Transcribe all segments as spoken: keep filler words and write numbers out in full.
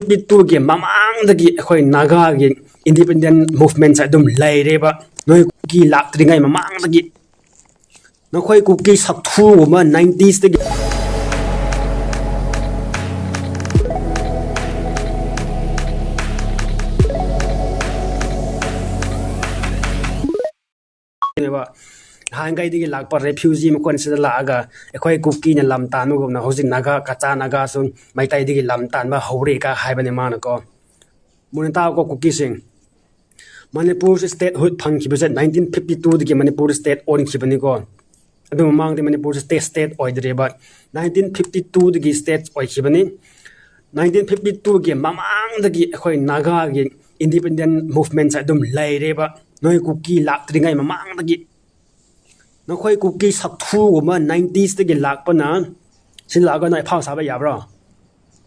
Fifty ꯇꯨꯒꯤ ꯃꯃꯥꯡꯗꯒꯤ ꯑꯩꯈꯣꯏ ꯅꯥꯒꯥꯒꯤ ꯏꯟꯗꯤꯄꯦꯟꯗꯦꯟ ꯃꯨꯚꯃꯦꯟꯁꯦ ꯑꯗꯨꯝ ꯂꯩꯔꯦꯕ꯫ ꯅꯣꯏ ꯀꯨꯀꯤ ꯂꯥꯛꯇ꯭ꯔꯤꯉꯩ ꯃꯃꯥꯡꯗꯒꯤ ꯅꯈꯣꯏ ꯀꯨꯀꯤ ꯁꯛꯊꯨꯒꯨꯝꯕ ꯅꯥꯏꯟꯇꯤꯁꯇꯒꯤ ꯅꯍꯥꯟꯈꯩꯗꯒꯤ ꯂꯥꯛꯄ ꯔꯦꯐ꯭ꯌꯨꯖꯤ ꯃꯈꯣꯟꯁꯤꯗ ꯂꯥꯛꯑꯒ ꯑꯩꯈꯣꯏ ꯀꯨꯀꯤꯅ ꯂꯝ ꯇꯥꯟꯕꯒꯨꯝꯅ ꯍꯧꯖꯤꯛ ꯅꯥꯒꯥ, ꯀꯆꯥ ꯅꯥꯒꯥꯁꯨ ꯃꯩꯇꯩꯗꯒꯤ ꯂꯝ ꯇꯥꯟꯕ ꯍꯧꯔꯦ ꯀ ꯍꯥꯏꯕꯅꯦ ꯃꯥꯅꯀꯣ꯫ ꯃꯨꯟꯅ ꯇꯥꯎꯀꯣ ꯀꯨꯀꯤꯁꯤꯡ, ꯃꯅꯤꯄꯨꯔꯁꯦ ꯁ꯭ꯇꯦꯠꯍꯨꯗ ꯐꯪꯈꯤꯕꯁꯦ ꯅꯥꯏꯟꯇꯤꯟ ꯐꯤꯐꯇꯤ ꯇꯨꯗꯒꯤ ꯃꯅꯤꯄꯨꯔ ꯁ꯭ꯇꯦꯠ ꯑꯣꯟꯈꯤꯕꯅꯤꯀꯣ꯫ ꯑꯗꯨ ꯃꯃꯥꯡꯗꯤ ꯃꯅꯤꯄꯨꯔꯁꯦ ꯁ꯭ꯇꯦꯠ ꯁ꯭ꯇꯦꯠ ꯑꯣꯏꯗ꯭ꯔꯦꯕ꯫ ꯅꯥꯏꯟꯇꯤꯟ ꯐꯤꯐꯇꯤ ꯇꯨꯗꯒꯤ ꯁ꯭ꯇꯦꯠ ꯑꯣꯏꯈꯤꯕꯅꯤ꯫ ꯅꯥꯏꯟꯇꯤꯟ ꯐꯤꯐꯇꯤ ꯇꯨꯒꯤ ꯃꯃꯥꯡꯗꯒꯤ ꯑꯩꯈꯣꯏ ꯅꯥꯒꯥꯒꯤ ꯏꯟꯗꯤꯄꯦꯟꯗꯦꯟ ꯃꯨꯚꯃꯦꯟꯁꯦ ꯑꯗꯨꯝ ꯂꯩꯔꯦꯕ꯫ ꯅꯣꯏ ꯀꯨꯀꯤ ꯂꯥꯛꯇ꯭ꯔꯤꯉꯩ ꯃꯃꯥꯡꯗꯒꯤ ꯅꯈꯣꯏ ꯀꯨꯀꯤ ꯁꯛꯊꯨꯒꯨꯝꯕ ꯅꯥꯏꯟꯇꯤꯁꯇꯒꯤ ꯂꯥꯛꯄꯅ ꯁꯤ ꯂꯥꯛꯑꯒ ꯅꯣꯏ ꯑꯐꯥꯎ ꯁꯥꯕ ꯌꯥꯕ꯭ꯔꯣ?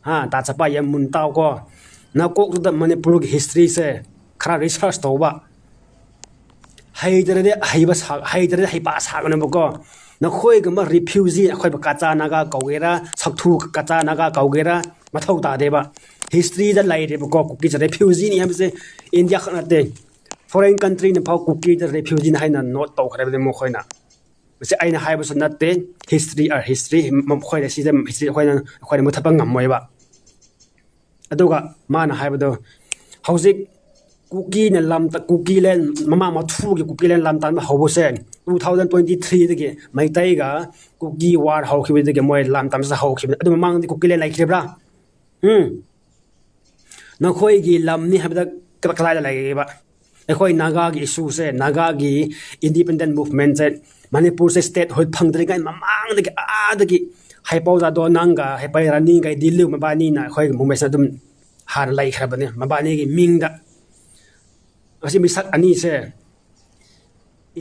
ꯍꯥ, ꯇꯥ ꯆꯄꯥ ꯌꯥꯝ ꯃꯨꯟ ꯇꯥꯎꯀꯣ꯫ ꯅꯀꯣꯛꯇꯨꯗ ꯃꯅꯤꯄꯨꯔꯒꯤ ꯍꯤꯁꯇ꯭ꯔꯤꯁꯦ ꯈꯔ ꯔꯤꯁꯔꯁ ꯇꯧꯕ꯫ ꯍꯩꯇ꯭ꯔꯗꯤ ꯍꯩꯕ ꯁꯥ-, ꯍꯩꯇ꯭ꯔꯗꯤ ꯍꯩꯄꯥ ꯁꯥꯒꯅꯨꯕꯀꯣ꯫ ꯅꯈꯣꯏꯒꯨꯝꯕ ꯔꯤꯐ꯭ꯌꯨꯖꯤ, ꯑꯩꯈꯣꯏꯕꯨ ꯀꯆꯥ ꯅꯥꯒꯥ ꯀꯧꯒꯦꯔꯥ, ꯁꯛꯊꯨ ꯀꯆꯥ ꯅꯥꯒꯥ ꯀꯧꯒꯦꯔꯥ, ꯃꯊꯧ ꯇꯥꯗꯦꯕ꯫ ꯍꯤꯁꯇ꯭ꯔꯤꯗ ꯂꯩꯔꯦꯕꯀꯣ, ꯀꯨꯀꯤꯁꯦ ꯔꯤꯐ꯭ꯌꯨꯖꯤꯅꯤ ꯍꯥꯏꯕꯁꯦ ꯏꯟꯗꯤꯌꯥ ꯈꯛ ꯅꯠꯇꯦ꯫ ꯐꯣꯔꯦꯟ ꯀꯟꯇ꯭ꯔꯤꯅ ꯐꯥꯎ ꯀꯨꯀꯤꯗ ꯔꯤꯐ꯭ꯌꯨꯖꯤꯅꯤ ꯍꯥꯏꯅ ꯅꯣꯠ ꯇꯧꯈ꯭ꯔꯕꯅꯤ ꯃꯈꯣꯏꯅ꯫ ꯃꯁꯤ ꯑꯩꯅ ꯍꯥꯏꯕꯁꯨ ꯅꯠꯇꯦ, history are history, ꯃꯈꯣꯏꯅ ꯁꯤꯗ history ꯑꯩꯈꯣꯏꯅ, ꯑꯩꯈꯣꯏꯅ ꯃꯨꯊꯠꯄ ꯉꯝꯃꯣꯏꯕ꯫ ꯑꯗꯨꯒ ꯃꯥꯅ ꯍꯥꯏꯕꯗꯣ, ꯍꯧꯖꯤꯛ ꯀꯨꯀꯤꯅ ꯂꯝ ꯇ-, ꯀꯨꯀꯤꯂꯦꯟ, ꯃꯃꯥ ꯃꯊꯨꯒꯤ ꯀꯨꯀꯤꯂꯦꯟ ꯂꯝ ꯇꯥꯟꯕ ꯍꯧꯕꯁꯦ ꯇꯨ ꯊꯥꯎꯖꯟ ꯇ꯭ꯋꯦꯟꯇꯤ ꯊ꯭ꯔꯤꯗꯒꯤ ꯃꯩꯇꯩꯒ ꯀꯨꯀꯤ ꯋꯥꯔ ꯍꯧꯈꯤꯕꯗꯒꯤ ꯃꯣꯏ ꯂꯝ ꯇꯥꯟꯕꯁꯦ ꯍꯧꯈꯤꯕꯅꯤ꯫ ꯑꯗꯨ ꯃꯃꯥꯡꯗꯗꯤ ꯀꯨꯀꯤꯂꯦꯟ ꯂꯩꯈꯤꯕ꯭ꯔꯥ? ꯎꯝ? ꯅꯈꯣꯏꯒꯤ ꯂꯝꯅꯤ ꯍꯥꯏꯕꯗ ꯀ-, ꯀꯗꯥꯏꯗ ꯂꯩꯒꯦꯕ? ꯑꯩꯈꯣꯏ ꯅꯥꯒꯥꯒꯤ ꯏꯁꯨꯁꯦ, ꯅꯥꯒꯥꯒꯤ ꯏꯟꯗꯤꯄꯦꯟꯗꯦꯟ ꯃꯨꯚꯃꯦꯟꯁꯦ, ꯃꯅꯤꯄꯨꯔꯁꯦ ꯁ꯭ꯇꯦꯠꯍꯨꯗ ꯐꯪꯗ꯭ꯔꯤꯉꯩ ꯃꯃꯥꯡꯗꯒꯤ ꯑꯥꯗꯒꯤ ꯍꯩꯄꯧ ꯖꯥꯗꯣ ꯅꯪꯒ ꯍꯩꯄꯩ ꯔꯥꯅꯤꯒ ꯗꯤꯜꯂꯨ ꯃꯕꯥꯅꯤꯅ ꯑꯩꯈꯣꯏꯒꯤ ꯃꯨꯚꯃꯦꯟꯁꯦ ꯑꯗꯨꯝ ꯍꯥꯟꯅ ꯂꯩꯈ꯭ꯔꯕꯅꯦ ꯃꯕꯥꯅꯤꯒꯤ ꯃꯤꯡꯗ꯫ ꯑꯁꯤ ꯃꯤꯁꯛ ꯑꯅꯤꯁꯦ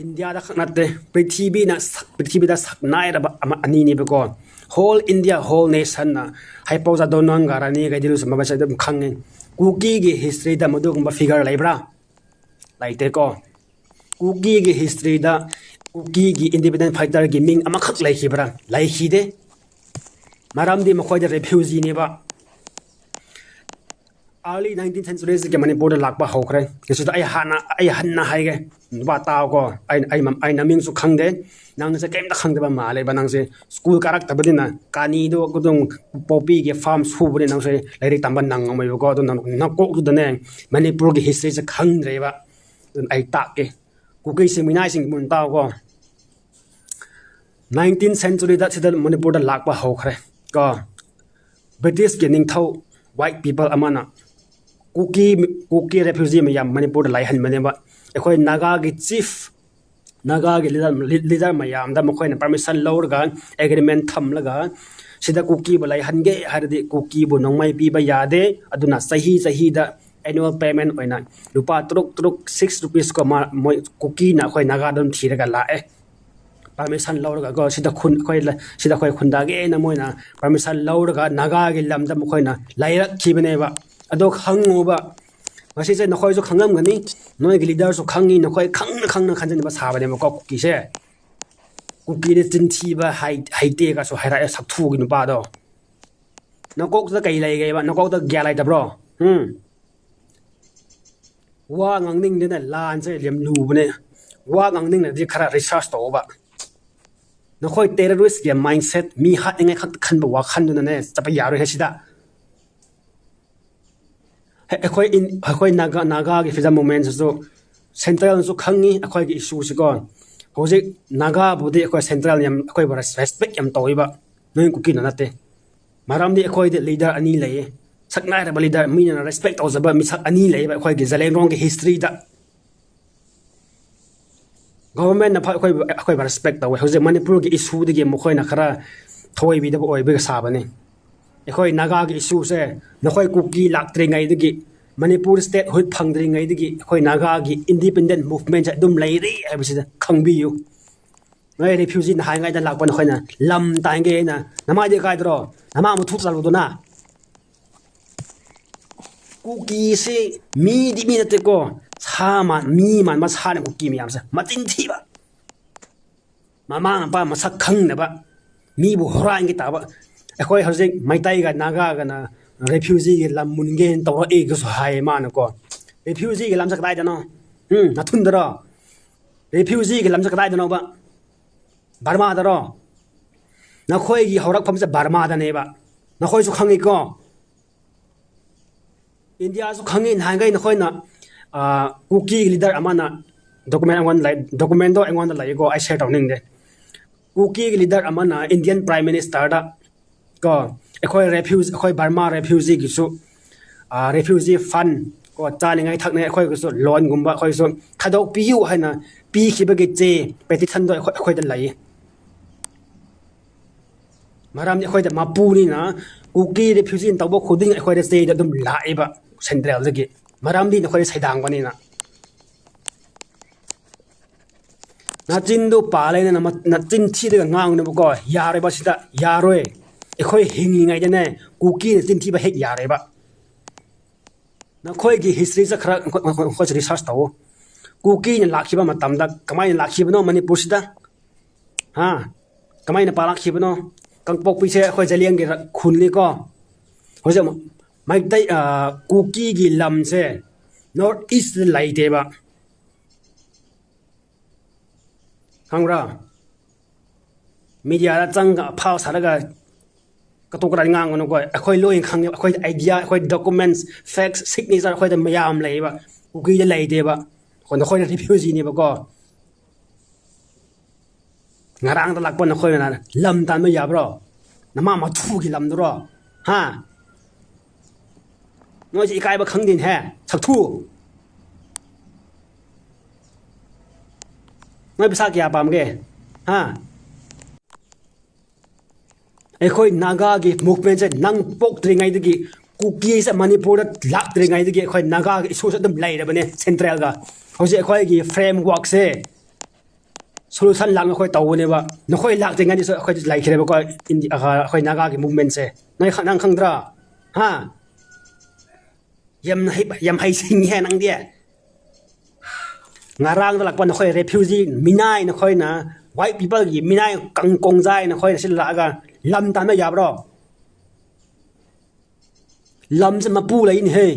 ꯏꯟꯗꯤꯌꯥꯗ ꯈꯛ ꯅꯠꯇꯦ, ꯄ꯭ꯔꯤꯊꯤꯕꯤꯅ ꯁꯛ-, ꯄ꯭ꯔꯤꯊꯤꯕꯤꯗ ꯁꯛꯅꯥꯏꯔꯕ ꯑꯃ, ꯑꯅꯤꯅꯦꯕꯀꯣ꯫ Whole India, whole nationꯅ ꯍꯩꯄꯧ ꯖꯥꯗꯣꯅꯪꯒ ꯔꯥꯅꯤ ꯒꯥꯏꯗꯤꯟꯂꯨꯁꯦ ꯃꯕꯥꯁꯦ ꯑꯗꯨꯝ ꯈꯪꯉꯦ꯫ ꯀꯨꯀꯤꯒꯤ historyꯗ ꯃꯗꯨꯒꯨꯝꯕ figure ꯂꯩꯕ꯭ꯔꯥ? ꯂꯩꯇꯦꯀꯣ꯫ ꯀꯨꯀꯤꯒꯤ historyꯗ ꯀꯨꯀꯤꯒꯤ independent fighterꯒꯤ ꯃꯤꯡ ꯑꯃꯈꯛ ꯂꯩꯈꯤꯕ꯭ꯔꯥ? ꯂꯩꯈꯤꯗꯦ꯫ ꯃꯔꯝꯗꯤ ꯃꯈꯣꯏꯗ refugeeꯅꯦꯕ꯫ Early nineteenth centuryꯁꯤꯒꯤ ꯃꯅꯤꯄꯨꯔꯗ ꯂꯥꯛꯄ ꯍꯧꯈ꯭ꯔꯦ꯫ ꯀꯩꯁꯨꯗ ꯑꯩ ꯍꯥꯟꯅ, ꯑꯩ ꯍꯟꯅ ꯍꯥꯏꯒꯦ, ꯅꯨꯄꯥ ꯇꯥꯎꯀꯣ꯫ ꯑꯩ, ꯑꯩ, ꯃ-, ꯑꯩ ꯅꯃꯤꯡꯁꯨ ꯈꯪꯗꯦ꯫ ꯅꯪꯁꯦ ꯀꯩꯝꯇ ꯈꯪꯗꯕ ꯃꯥꯜꯂꯦꯕ꯫ ꯅꯪꯁꯦ ꯁ꯭ꯀꯨꯜ ꯀꯥꯔꯛꯇꯕꯅꯤꯅ ꯀꯥꯅꯤꯗꯣ ꯑꯗꯨꯝ ꯄꯣꯄꯤꯒꯤ ꯐꯥꯔꯝ ꯁꯨꯕꯅꯤ꯫ ꯅꯪꯁꯦ ꯂꯥꯏꯔꯤꯛ ꯇꯝꯕ ꯅꯪꯉꯝꯃꯣꯏꯕꯀꯣ꯫ ꯑꯗꯨ ꯅꯪ ꯅꯀꯣꯛꯇꯨꯗꯅꯦ ꯃꯅꯤꯄꯨꯔꯒꯤ ꯍꯤꯁꯇ꯭ꯔꯤꯁꯦ ꯈꯪꯗ꯭ꯔꯦꯕ꯫ ꯑꯗꯨꯅ ꯑꯩ ꯇꯥꯛꯀꯦ꯫ ꯀꯨꯀꯤꯁꯤꯡ ꯃꯤꯅꯥꯏꯁꯤꯡ ꯃꯨꯟ ꯇꯥꯎꯀꯣ꯫ ꯅꯥꯏꯟꯇꯤꯟ ꯁꯦꯟꯆꯨꯔꯤꯗ ꯁꯤꯗ ꯃꯅꯤꯄꯨꯔꯗ ꯂꯥꯛꯄ ꯍꯧꯈ꯭ꯔꯦ ꯀꯣ꯫ ꯕ꯭ꯔꯤꯇꯤꯁꯀꯤ ꯅꯤꯡꯊꯧ, ꯋꯥꯏꯠ ꯄꯤꯄꯜ ꯑꯃꯅ ꯀꯨꯀꯤ, ꯀꯨꯀꯤ ꯔꯦꯐ꯭ꯌꯨꯖꯤ ꯃꯌꯥꯝ ꯃꯅꯤꯄꯨꯔꯗ ꯂꯩꯍꯟꯕꯅꯦꯕ꯫ ꯑꯩꯈꯣꯏ ꯅꯥꯒꯥꯒꯤ ꯆꯤꯐ, ꯅꯥꯒꯥꯒꯤ ꯂꯤꯗꯔ, ꯂꯤꯗꯔ ꯃꯌꯥꯝꯗ ꯃꯈꯣꯏꯅ ꯄꯔꯃꯤꯁꯟ ꯂꯧꯔꯒ, ꯑꯦꯒ꯭ꯔꯤꯃꯦꯟ ꯊꯝꯂꯒ, ꯁꯤꯗ ꯀꯨꯀꯤꯕꯨ ꯂꯩꯍꯟꯒꯦ ꯍꯥꯏꯔꯗꯤ ꯀꯨꯀꯤꯕꯨ ꯅꯣꯡꯃꯩ ꯄꯤꯕ ꯌꯥꯗꯦ꯫ ꯑꯗꯨꯅ ꯆꯍꯤ ꯆꯍꯤꯗ ꯑꯦꯅꯨꯋꯦꯜ ꯄꯦꯃꯦꯟ ꯑꯣꯏꯅ ꯂꯨꯄꯥ ꯇꯔꯨꯛ ꯇꯔꯨꯛ, six rupees ꯀꯣ, ꯃꯥ, ꯃꯣꯏ ꯀꯨꯀꯤꯅ ꯑꯩꯈꯣꯏ ꯅꯥꯒꯥꯗ ꯑꯗꯨꯝ ꯊꯤꯔꯒ ꯂꯥꯛꯑꯦ꯫ ꯄꯔꯃꯤꯁꯟ ꯂꯧꯔꯒꯀꯣ, ꯁꯤꯗ ꯈꯨꯟ, ꯑꯩꯈꯣꯏ ꯂ-, ꯁꯤꯗ ꯑꯩꯈꯣꯏ ꯈꯨꯟꯗꯥꯒꯦꯅ ꯃꯣꯏꯅ ꯄꯔꯃꯤꯁꯟ ꯂꯧꯔꯒ ꯅꯥꯒꯥꯒꯤ ꯂꯝꯗ ꯃꯈꯣꯏꯅ ꯂꯩꯔꯛꯈꯤꯕꯅꯦꯕ꯫ ꯑꯗꯣ ꯈꯪꯉꯨꯕ, ꯃꯁꯤꯁꯦ ꯅꯈꯣꯏꯁꯨ ꯈꯪꯂꯝꯒꯅꯤ, ꯅꯣꯏꯒꯤ ꯂꯤꯗꯔꯁꯨ ꯈꯪꯉꯤ, ꯅꯈꯣꯏ ꯈꯪꯅ ꯈꯪꯅ ꯈꯟꯖꯤꯟꯕ ꯁꯥꯕꯅꯦꯕꯀꯣ ꯀꯨꯀꯤꯁꯦ꯫ ꯀꯨꯀꯤꯗꯤ ꯆꯤꯟꯊꯤꯕ ꯍꯩ-, ꯍꯩꯇꯦꯒꯁꯨ ꯍꯥꯏꯔꯛꯑꯦ, ꯁꯛꯊꯨꯒꯤ ꯅꯨꯄꯥꯗꯣ꯫ ꯅꯀꯣꯛꯇ ꯀꯩ ꯂꯩꯒꯦꯕ? ꯅꯀꯣꯛꯇ ꯒ꯭ꯌꯥꯟ ꯂꯩꯇꯕ꯭ꯔꯣ? ꯎꯝ? ꯋꯥ ꯉꯥꯡꯅꯤꯡꯗꯦꯅ ꯂꯥꯟꯁꯦ ꯌꯥꯝ ꯂꯨꯕꯅꯦ꯫ ꯋꯥ ꯉꯥꯡꯅꯤꯡꯉꯗꯤ ꯈꯔ ꯔꯤꯁꯔꯁ ꯇꯧꯑꯣꯕ꯫ ꯅꯈꯣꯏ ꯇꯦꯔꯣꯔꯤꯁꯀꯤ ꯃꯥꯏꯟꯁꯦꯠ, ꯃꯤ ꯍꯥꯠꯅꯤꯡꯉꯥꯏ ꯈꯛꯇ ꯈꯟꯕ ꯋꯥꯈꯜꯗꯨꯅꯅꯦ ꯆꯠꯄ ꯌꯥꯔꯣꯏ ꯍꯥꯏꯁꯤꯗ꯫ ꯑꯩꯈꯣꯏ ꯏꯟ-, ꯑꯩꯈꯣꯏ ꯅꯥꯒꯥ, ꯅꯥꯒꯥꯒꯤ ꯐ꯭ꯔꯤꯗꯝ ꯃꯨꯞꯃꯦꯟꯁꯤꯁꯨ ꯁꯦꯟꯇ꯭ꯔꯦꯜꯅꯁꯨ ꯈꯪꯉꯤ ꯑꯩꯈꯣꯏꯒꯤ ꯏꯁꯨꯁꯤꯀꯣ꯫ ꯍꯧꯖꯤꯛ ꯅꯥꯒꯥꯕꯨꯗꯤ ꯑꯩꯈꯣꯏ ꯁꯦꯟꯇ꯭ꯔꯦꯜ ꯌꯥꯝ, ꯑꯩꯈꯣꯏꯕꯨ ꯔꯦꯁ-, ꯔꯦꯁꯄꯦꯛ ꯌꯥꯝ ꯇꯧꯋꯦꯕ, ꯅꯣꯏ ꯀꯨꯀꯤꯅ ꯅꯠꯇꯦ꯫ ꯃꯔꯝꯗꯤ ꯑꯩꯈꯣꯏꯗꯤ ꯂꯤꯗꯔ ꯑꯅꯤ ꯂꯩꯌꯦ, ꯁꯛ ꯅꯥꯏꯔꯕ ꯂꯤꯗꯔ, ꯃꯤꯅ ꯔꯦꯁꯄꯦꯛ ꯇꯧꯖꯕ ꯃꯤꯁꯛ ꯑꯅꯤ ꯂꯩꯌꯦꯕ ꯑꯩꯈꯣꯏꯒꯤ ꯖꯂꯦꯡꯔꯣꯡꯒꯤ ꯍꯤꯁꯇ꯭ꯔꯤꯗ꯫ ꯒꯣꯕꯔꯃꯦꯟꯅ ꯐ-, ꯑꯩꯈꯣꯏꯕꯨ, ꯑꯩꯈꯣꯏꯕꯨ ꯔꯦꯁꯄꯦꯛ ꯇꯧꯋꯦ꯫ ꯍꯧꯖꯤꯛ ꯃꯅꯤꯄꯨꯔꯒꯤ ꯏꯁꯨꯗꯒꯤ ꯃꯈꯣꯏꯅ ꯈꯔ ꯊꯑꯣꯏꯕꯤꯗꯕ ꯑꯣꯏꯕꯒꯤ ꯁꯥꯕꯅꯤ꯫ ꯑꯩꯈꯣꯏ ꯅꯥꯒꯥꯒꯤ ꯏꯁꯨꯁꯦ ꯅꯈꯣꯏ ꯀꯨꯀꯤ ꯂꯥꯛꯇ꯭ꯔꯤꯉꯩꯗꯒꯤ, ꯃꯅꯤꯄꯨꯔ ꯁ꯭ꯇꯦꯠ ꯍꯨꯠ ꯐꯪꯗ꯭ꯔꯤꯉꯩꯗꯒꯤ ꯑꯩꯈꯣꯏ ꯅꯥꯒꯥꯒꯤ ꯏꯟꯗꯤꯄꯦꯟꯗꯦꯟ ꯃꯨꯞꯃꯦꯟꯁꯦ ꯑꯗꯨꯝ ꯂꯩꯔꯤ ꯍꯥꯏꯕꯁꯤꯗ ꯈꯪꯕꯤꯌꯨ꯫ ꯅꯣꯏ ꯔꯤꯐ꯭ꯌꯨꯖꯤ ꯅꯍꯥꯟꯉꯩꯗ ꯂꯥꯛꯄ ꯅꯈꯣꯏꯅ ꯂꯝ ꯇꯥꯟꯒꯦ ꯍꯥꯏꯅ ꯅꯃꯥꯏꯗꯤ ꯀꯥꯏꯗ꯭ꯔꯣ? ꯅꯃꯥ ꯃꯊꯨꯞ ꯆꯥꯔꯨꯗꯨꯅ꯫ ꯀꯨꯀꯤꯁꯤ ꯃꯤꯗꯤ ꯃꯤ ꯅꯠꯇꯦꯀꯣ, ꯁꯥ ꯃꯥꯟ-, ꯃꯤ ꯃꯥꯟꯕ ꯁꯥꯅꯦ ꯀꯨꯀꯤ ꯃꯌꯥꯝꯁꯦ꯫ ꯃꯆꯤꯟ ꯊꯤꯕ, ꯃꯃꯥ ꯃꯄꯥ ꯃꯁꯛ ꯈꯪꯗꯕ, ꯃꯤꯕꯨ ꯍꯨꯔꯥꯟꯒꯦ ꯇꯥꯕ꯫ ꯑꯩꯈꯣꯏ ꯍꯧꯖꯤꯛ ꯃꯩꯇꯩꯒ ꯅꯥꯒꯥꯒꯅ, ꯔꯤꯐ꯭ꯌꯨꯖꯤꯒꯤ ꯂꯝ ꯃꯨꯟꯒꯦꯅ ꯇꯧꯔꯛꯏꯒꯁꯨ ꯍꯥꯏ ꯃꯥꯅꯀꯣ꯫ ꯔꯤꯐ꯭ꯌꯨꯖꯤꯒꯤ ꯂꯝꯁꯦ ꯀꯗꯥꯏꯗꯅꯣ? ꯎꯝ, ꯅꯊꯨꯟꯗꯔꯣ? ꯔꯤꯐ꯭ꯌꯨꯖꯤꯒꯤ ꯂꯝꯁꯦ ꯀꯗꯥꯏꯗꯅꯣꯕ? ꯕꯔꯃꯥꯗꯔꯣ? ꯅꯈꯣꯏꯒꯤ ꯍꯧꯔꯛꯐꯝꯁꯦ ꯕꯔꯃꯥꯗꯅꯦꯕ꯫ ꯅꯈꯣꯏꯁꯨ ꯈꯪꯉꯤꯀꯣ꯫ ꯏꯟꯗꯤꯌꯥꯁꯨ ꯈꯪꯉꯤ꯫ ꯅꯍꯥꯟꯈꯩ ꯅꯈꯣꯏꯅ, ꯑ, ꯀꯨꯀꯤꯒꯤ ꯂꯤꯗꯔ ꯑꯃꯅ, ꯗꯣꯀꯨꯃꯦꯟ ꯑꯩꯉꯣꯟꯗ ꯂꯩ, ꯗꯣꯀꯨꯃꯦꯟꯗꯣ ꯑꯩꯉꯣꯟꯗ ꯂꯩꯀꯣ, ꯑꯩ ꯁꯤꯌꯔ ꯇꯧꯅꯤꯡꯗꯦ꯫ ꯀꯨꯀꯤꯒꯤ ꯂꯤꯗꯔ ꯑꯃꯅ ꯏꯟꯗꯤꯌꯟ ꯄ꯭ꯔꯥꯏꯝ ꯃꯤꯅꯤꯁꯇꯔꯗ ꯀꯣ, ꯑꯩꯈꯣꯏ ꯔꯦꯐ꯭ꯌꯨꯖ-, ꯑꯩꯈꯣꯏ ꯕꯔꯃꯥ ꯔꯦꯐ꯭ꯌꯨꯖꯤꯒꯤꯁꯨ, ꯑ, ꯔꯦꯐ꯭ꯌꯨꯖꯤ ꯐꯟ ꯀꯣ, ꯆꯥꯅꯤꯡꯉꯥꯏ ꯊꯛꯅꯤꯡꯉꯥꯏ ꯑꯩꯈꯣꯏꯒꯤꯁꯨ ꯂꯣꯟꯒꯨꯝꯕ ꯑꯩꯈꯣꯏꯁꯨ ꯊꯥꯗꯣꯛꯄꯤꯌꯨ ꯍꯥꯏꯅ ꯄꯤꯈꯤꯕꯒꯤ ꯆꯦ, ꯄꯦꯇꯤꯁꯟꯗꯣ ꯑꯩꯈꯣꯏ, ꯑꯩꯈꯣꯏꯗ ꯂꯩꯌꯦ꯫ ꯃꯔꯝꯗꯤ ꯑꯩꯈꯣꯏꯗ ꯃꯄꯨꯅꯤꯅ, ꯀꯨꯀꯤ ꯔꯤꯐ꯭ꯌꯨꯖꯤꯅ ꯇꯧꯕ ꯈꯨꯗꯤꯡ ꯑꯩꯈꯣꯏꯗ ꯆꯦꯗ ꯑꯗꯨꯝ ꯂꯥꯛꯑꯦꯕ ꯁꯦꯟꯇ꯭ꯔꯦꯜꯗꯒꯤ꯫ ꯃꯔꯝꯗꯤ ꯅꯈꯣꯏꯗ ꯁꯩꯗꯥꯡꯕꯅꯤꯅ꯫ ꯅꯆꯤꯟꯗꯨ ꯄꯥꯜꯂꯦꯅ ꯅꯃ-, ꯅꯆꯤꯟ ꯊꯤꯔꯒ ꯉꯥꯡꯅꯕꯀꯣ, ꯌꯥꯔꯣꯏꯕ ꯁꯤꯗ, ꯌꯥꯔꯣꯏ꯫ ꯑꯩꯈꯣꯏ ꯍꯤꯡꯂꯤꯉꯩꯗꯅꯦ, ꯀꯨꯀꯤꯅ ꯆꯤꯟ ꯊꯤꯕ ꯍꯦꯛ ꯌꯥꯔꯣꯏꯕ꯫ ꯅꯈꯣꯏꯒꯤ ꯍꯤꯁꯇ꯭ꯔꯤꯁꯦ ꯈꯔ ꯅꯈꯣꯏ, ꯅꯈꯣꯏ, ꯅꯈꯣꯏꯁꯨ ꯔꯤꯁꯔꯁ ꯇꯧꯋꯣ꯫ ꯀꯨꯀꯤꯅ ꯂꯥꯛꯈꯤꯕ ꯃꯇꯝꯗ ꯀꯃꯥꯏꯅ ꯂꯥꯛꯈꯤꯕꯅꯣ ꯃꯅꯤꯄꯨꯔꯁꯤꯗ? ꯍꯥ? ꯀꯃꯥꯏꯅ ꯄꯥꯜꯂꯛꯈꯤꯕꯅꯣ? ꯀꯥꯡꯄꯣꯛꯄꯤꯁꯦ ꯑꯩꯈꯣꯏ ꯖꯂꯦꯡꯒꯤ ꯔ-, ꯈꯨꯟꯅꯤꯀꯣ꯫ ꯍꯧꯖꯤꯛ ꯃꯩꯇꯩ, ꯑ, ꯀꯨꯀꯤꯒꯤ ꯂꯝꯁꯦ ꯅꯣꯔꯠ ꯏꯁꯇ ꯂꯩꯇꯦꯕ꯫ ꯈꯪꯕ꯭ꯔꯥ? ꯃꯤꯗꯤꯌꯥꯗ ꯆꯪꯉꯒ ꯑꯐꯥꯎ ꯁꯥꯔꯒ ꯀꯇꯨ ꯀꯔꯟ ꯉꯥꯡꯒꯅꯨꯀꯣ꯫ ꯑꯩꯈꯣꯏ ꯂꯣꯏ ꯈꯪꯉꯦ꯫ ꯑꯩꯈꯣꯏ ꯑꯥꯏꯗꯤꯌꯥ, ꯑꯩꯈꯣꯏ ꯗꯣꯀꯨꯃꯦꯟꯠꯁ, ꯐꯦꯛꯁ, ꯁꯤꯒꯅꯦꯆꯔ ꯑꯩꯈꯣꯏꯗ ꯃꯌꯥꯝ ꯂꯩꯌꯦꯕ꯫ ꯀꯨꯀꯤꯗ ꯂꯩꯇꯦꯕ꯫ ꯑꯩꯈꯣꯏ, ꯅꯈꯣꯏꯅ ꯔꯤꯐ꯭ꯌꯨꯖꯤꯅꯦꯕꯀꯣ꯫ ꯉꯔꯥꯡꯗ ꯂꯥꯛꯄ ꯅꯈꯣꯏꯅ ꯂꯝ ꯇꯥꯟꯕ ꯌꯥꯕ꯭ꯔꯣ? ꯅꯃꯥ ꯃꯊꯨꯒꯤ ꯂꯝꯗꯨꯔꯣ? ꯍꯥ? ꯅꯣꯏꯁꯦ ꯏꯀꯥꯏꯕ ꯈꯪꯗꯦꯅꯦꯍꯦ, ꯁꯛꯊꯨ꯫ ꯅꯣꯏ ꯄꯩꯁꯥ ꯀꯌꯥ ꯄꯥꯝꯒꯦ? ꯍꯥ? ꯑꯩꯈꯣꯏ ꯅꯥꯒꯥꯒꯤ ꯃꯨꯚꯃꯦꯟꯁꯦ ꯅꯪ ꯄꯣꯛꯇ꯭ꯔꯤꯉꯩꯗꯒꯤ, ꯀꯨꯀꯤꯁꯦ ꯃꯅꯤꯄꯨꯔꯗ ꯂꯥꯛꯇ꯭ꯔꯤꯉꯩꯗꯒꯤ ꯑꯩꯈꯣꯏ ꯅꯥꯒꯥꯒꯤ ꯏꯁꯨꯁꯦ ꯑꯗꯨꯝ ꯂꯩꯔꯕꯅꯦ ꯁꯦꯟꯇ꯭ꯔꯦꯜꯒ꯫ ꯍꯧꯖꯤꯛ ꯑꯩꯈꯣꯏꯒꯤ ꯐ꯭ꯔꯦꯝꯋꯥꯔꯛꯁꯦ ꯁꯣꯂꯨꯁꯟ ꯂꯥꯛꯅ ꯑꯩꯈꯣꯏ ꯇꯧꯕꯅꯦꯕ꯫ ꯅꯈꯣꯏ ꯂꯥꯛꯇ꯭ꯔꯤꯉꯩꯗꯁꯨ ꯑꯩꯈꯣꯏꯗꯤ ꯂꯩꯈ꯭ꯔꯦꯕꯀꯣ, ꯏꯟꯗꯤ-, ꯑ, ꯑꯩꯈꯣꯏ ꯅꯥꯒꯥꯒꯤ ꯃꯨꯚꯃꯦꯟꯁꯦ꯫ ꯅꯣꯏ ꯈ-, ꯅꯪ ꯈꯪꯗ꯭ꯔꯥ? ꯍꯥ? ꯌꯥꯝ ꯍꯩ-, ꯌꯥꯝ ꯍꯩꯁꯤꯡꯉꯤꯍꯦ ꯅꯪꯗꯤ꯫ ꯉꯔꯥꯡꯗ ꯂꯥꯛꯄ ꯅꯈꯣꯏ ꯔꯦꯐ꯭ꯌꯨꯖꯤ ꯃꯤꯅꯥꯏ, ꯅꯈꯣꯏꯅ ꯋꯥꯏꯠ ꯄꯤꯄꯜꯒꯤ ꯃꯤꯅꯥꯏ ꯀꯪ-, ꯀꯣꯡꯖꯥꯏ, ꯅꯈꯣꯏꯅ ꯁꯤꯗ ꯂꯥꯛꯑꯒ ꯂꯝ ꯇꯥꯟꯕ ꯌꯥꯕ꯭ꯔꯣ? ꯂꯝꯁꯦ ꯃꯄꯨ ꯂꯩꯅꯦꯍꯦ꯫